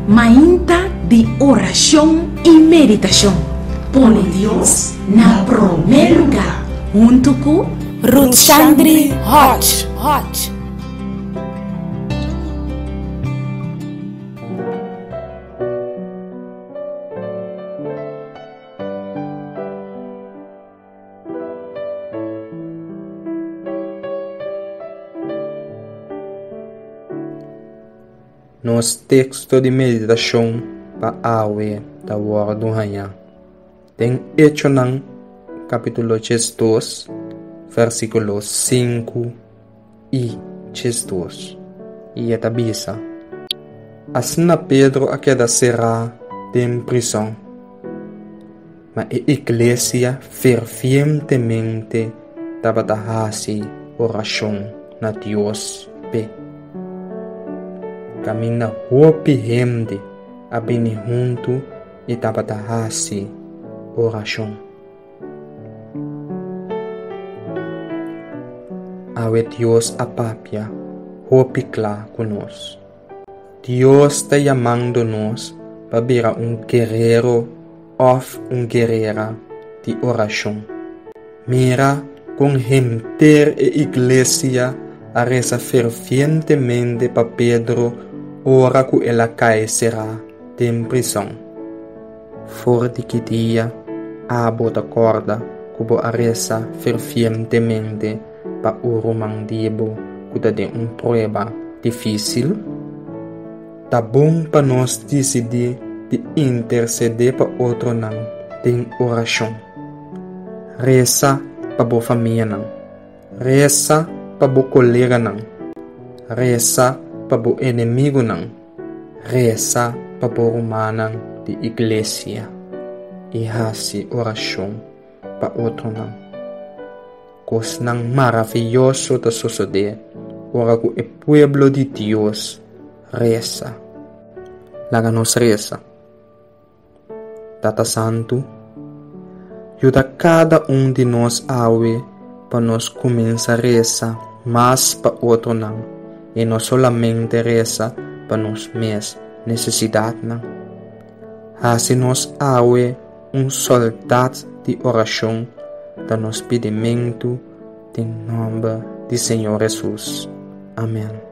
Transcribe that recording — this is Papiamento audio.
Mainta di orashon i meditashon. Pone Dios na promé lugá huntu ku Ruthshandri Hodge. Nos teksto di meditashon pa awe ta wòrdu hañá den Echonan kapítulo 12, versíkulo 5 i 12, i e ta bisa, Asina Pedro a keda será den prizòn. Ma e iglesia fervientemente tabata hasi orashon na Dios p'e. Kaminda hopi hende a bini huntu i tabata hasi orashon. Awe Dios a papia hopi kla ku nos. Dios ta yamando nos pa bira un guerero òf un guerera di orashon. Mira kon henter e iglesia a resa fervientemente pa Pedro ora ku el a kai será den prizòn. For di ki dia abo ta kòrda ku bo a resa fervientemente pa un ruman di bo ku ta den un prueba difísil? Ta bon pa nos disidí di intersedé pa otronan den orashon. Resa pa bo famianan. Resa pa bo koleganan. Resa pa bo enemigunan. Resa pa bo rumannan di iglesia i hasi orashon pa otronan. Kosnan maravioso ta sosodé ora ku e pueblo di Dios resa. Laga nos resa. Tata Santu, yuda kada un di nos awe pa nos kuminsá resa mas pa otronan i no solamente resa pa nos mes nesesidatnan. Hasi nos awe un sòldat di orashon ta nos pidimentu den nòmber di Señor Hesus. Amèn.